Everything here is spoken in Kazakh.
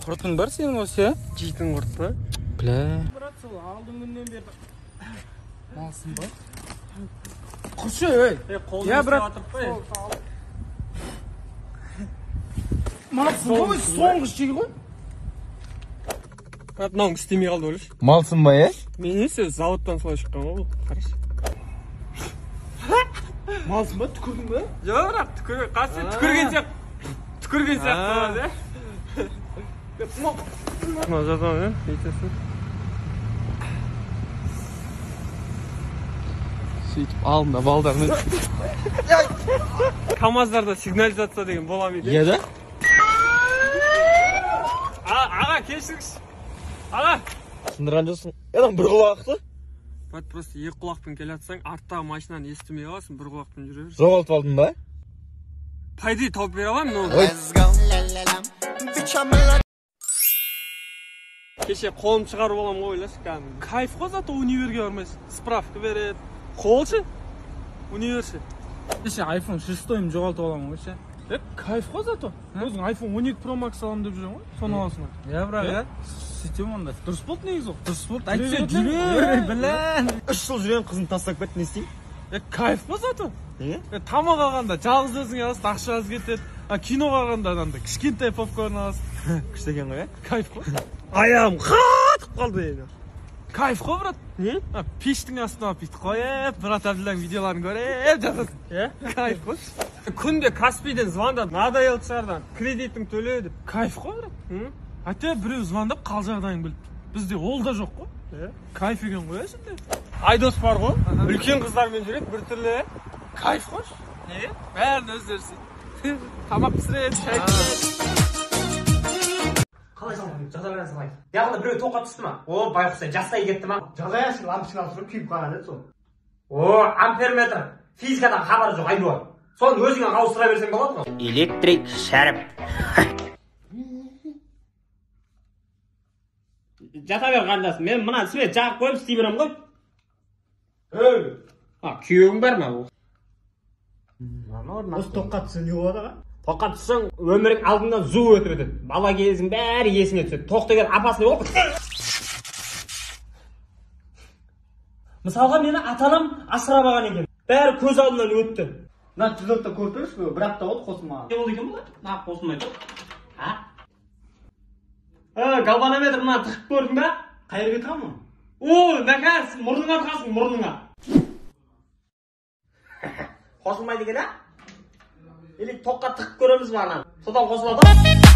Құртың бар сенің осы, ә? Жейтін құрт па? Бля. Брат, сол алдың күннен бері. Малсың ба? Құршы, ей. Е, брат. Малсың ба? Соңғы шегі ғой. Брат, мынауың істемей қалды ойлашы. Малсың ба, е? Мен несі, заводтан солай шыққан ғой бұл. Қарашы. Малсың ба? Түкірдің ба? Жоқ, бірақ түкірген, қасы түкірген сияқты. Түкірген сияқты болады, е? Мына жазамын, е? Бүйтесің. Сөйтіп алдында балдармен. КамАЗдарда сигнализация деген бола ма екен? Иә да? Аға, кешіріңізші. Аға. Сындырған жоқсың. Едан бір құлақты. Брат, просто екі құлақпен келе жатсаң, арттағы машинаны естімей қаласың, бір құлақпен жүре бересің. Жоғалтып алдың ба? По идее тауып бере аламын, но кеше қолым шығарып аламын ғой, ойлашы кәдімгі. Кайф қой, зато универге бармайсың. Справка береді. Қол ше? Универ ше. Кеше iPhone 6-ым жоғалтып аламын ғой ше. Кайф қой зато. Өзің iPhone 12 Pro Max аламын деп жүрген ғой, соны аласың ғой. Иә, бірақ, иә. Сөйтем онда. Дұрыс болды негізі ол. Дұрыс болды. Әйтсе жүре білән. 3 жыл жүрген қызын тастап кетті, не істеймін? Кайф қой зато. Неге? Тамақ алғанда жалғыз өзің аласың, ақша аз кетеді. Киноға барғанда анандай кішкентай попкорн аласың. Күшті екен ғой, ә? Кайф қой. Аяғым қатып қалды енді. Кайф қой, брат. Не? Пештің астына алып бүйтіп қойып, брат Әбділданың видеоларын көріп жатасың. Иә? Кайф қой. Күнде Каспийден звондап, надоел шығардан, кредитің төле деп. Кайф қой, брат. Әте біреу звондап қал жағдайын біліп. Бізде ол да жоқ қой. Кайф екен ғой, şimdi. Айдос бар ғой, үлкен қыздармен жүреді, бір түрлі. Кайф қой. Не? Бәрін өздері істейді. Тамақ пісіреді, шай пісіреді. Қалай салдың? Жаза салайын. Яғни біреу тоққа түсті ма? О, байғұс, жастай кетті ма? Жазаяшы, лампочканы алып күйіп қалған еді сол. О, амперметр. Физикадан хабары жоқ, айдуа. Соны өзіңе ауыстыра берсең болады ғой. Электрик шәріп. Жата бер, қарындасым. Мен мына свет жағып қойып істей беремін ғой. Ей, күйеуің бар ма? Осы тоққа түссе не болады, аға? Тоққа түссең, өмірің алдыңнан зу өтіп өтеді. Бала кезің бәрі есіңе түседі. Тоқ деген апасы не болды? Мысалға мені ата-анам асырап алған екен. Бәрі көз алдымнан өтті. Мына 104-ті көріп тұрсыз ба? Бір апта болды қосылмаған. Не болды екен бұл? Мына қосылмай тұр. А? Галванометр мына тығып көрдің ба? Қай жерге тығамын? О, мәкәс, мұрныңа тығасың, мұрныңа. Қосылмайды екен, а? Или тоққа тығып көреміз ба ананы? Содан қосылады.